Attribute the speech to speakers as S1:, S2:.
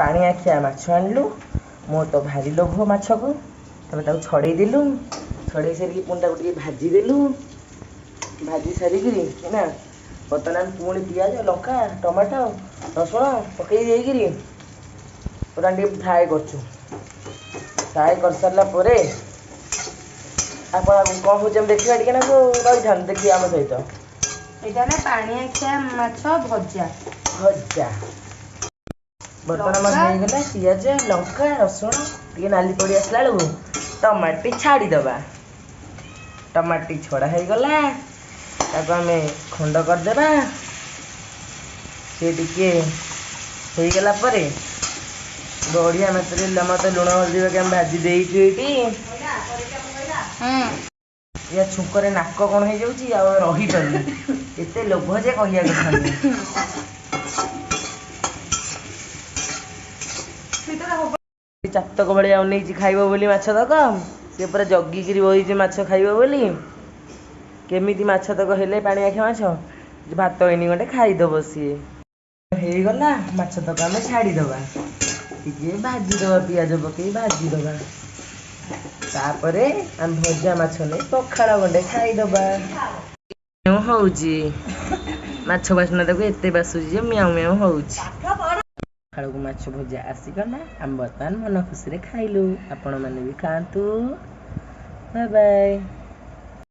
S1: ପାଣିଆଖିଆ ମାଛ ଆଣିଲୁ। ମୋର ତ ଭାରି ଲୋଭ ମାଛକୁ। ତାପରେ ତାକୁ ଛଡ଼େଇ ଦେଲୁ। ଛଡ଼େଇ ସାରିକି ପୁଣି ତାକୁ ଟିକେ ଭାଜିଦେଲୁ। ଭାଜି ସାରିକିରି ନା ବର୍ତ୍ତମାନ ଆମେ ପୁଣି ପିଆଜ, ଲଙ୍କା, ଟମାଟୋ, ରସୁଣ ପକେଇ ଦେଇକିରି ବର୍ତ୍ତମାନ ଟିକେ ଫ୍ରାଏ କରୁଛୁ। ଫ୍ରାଏ କରିସାରିଲା ପରେ ଆପଣ ଆଗକୁ କ'ଣ ହେଉଛି ଆମେ ଦେଖିବା। ଟିକେ ନାକୁ ରହିଥାନ୍ତୁ, ଦେଖିବା ଆମ ସହିତ।
S2: ଏଇଟା ହେଲା ପାଣିଆଖିଆ ମାଛ ଭଜା।
S1: ଭଜା ବର୍ତ୍ତମାନ ଆମର
S2: ଲଙ୍କା।
S1: ହେଇଗଲା। ପିଆଜ, ଲଙ୍କା, ରସୁଣ ଟିକେ ନାଲି ପଡ଼ି ଆସିଲା ବେଳକୁ ଟମାଟି ଛାଡ଼ିଦେବା। ଟମାଟି ଛଡ଼ା ହେଇଗଲା, ତାକୁ ଆମେ ଖଣ୍ଡ କରିଦେବା। ସେ ଟିକେ ହେଇଗଲା ପରେ ବଢ଼ିଆ ମାତ୍ରାରେ ଆମର ତ ଲୁଣ ହଳଦୀ ପକେଇ ଆମେ ଭାଜି ଦେଇଛୁ ଏଇଠି। ୟା ଛୁଙ୍କରେ ନାକ କ'ଣ ହେଇଯାଉଛି ଆଉ ରହିପାରୁନି। ଏତେ ଲୋଭ ଯେ କହିବା କଥା ନୁହେଁ। ଚାତକ ଭଳିଆ ଅନେଇଛି ଖାଇବ ବୋଲି ମାଛ ତକ। ସିଏ ପୁରା ଜଗିକିରି ବଇଛି ମାଛ ଖାଇବ ବୋଲି। କେମିତି ମାଛ ତକ ହେଲେ, ପାଣି ଆଖିଆ ମାଛ ଭାତ ଏଇନି ଗଣ୍ଡେ ଖାଇଦବ ସିଏ। ହେଇଗଲା ମାଛ ତକ, ଆମେ ଛାଡ଼ିଦବା, ଟିକେ ଭାଜିଦବା, ପିଆଜ ପକେଇ ଭାଜିଦବା। ତାପରେ ଆମେ ଭଜା ମାଛ ନେଇ ପଖାଳ ଗଣ୍ଡେ ଖାଇଦବା। ହଉଛି ମାଛ ବାସ୍ନା ତାକୁ ଏତେ ବାସୁଛି ଯେ ମିଆଁଉ ମିଆଁଉ ହଉଛି। ପଖାଳକୁ ମାଛ ଭଜା ଆସିଗଲା। ଆମେ ବର୍ତ୍ତମାନ ମନ ଖୁସିରେ ଖାଇଲୁ। ଆପଣମାନେ ବି ଖାଆନ୍ତୁ। Bye bye.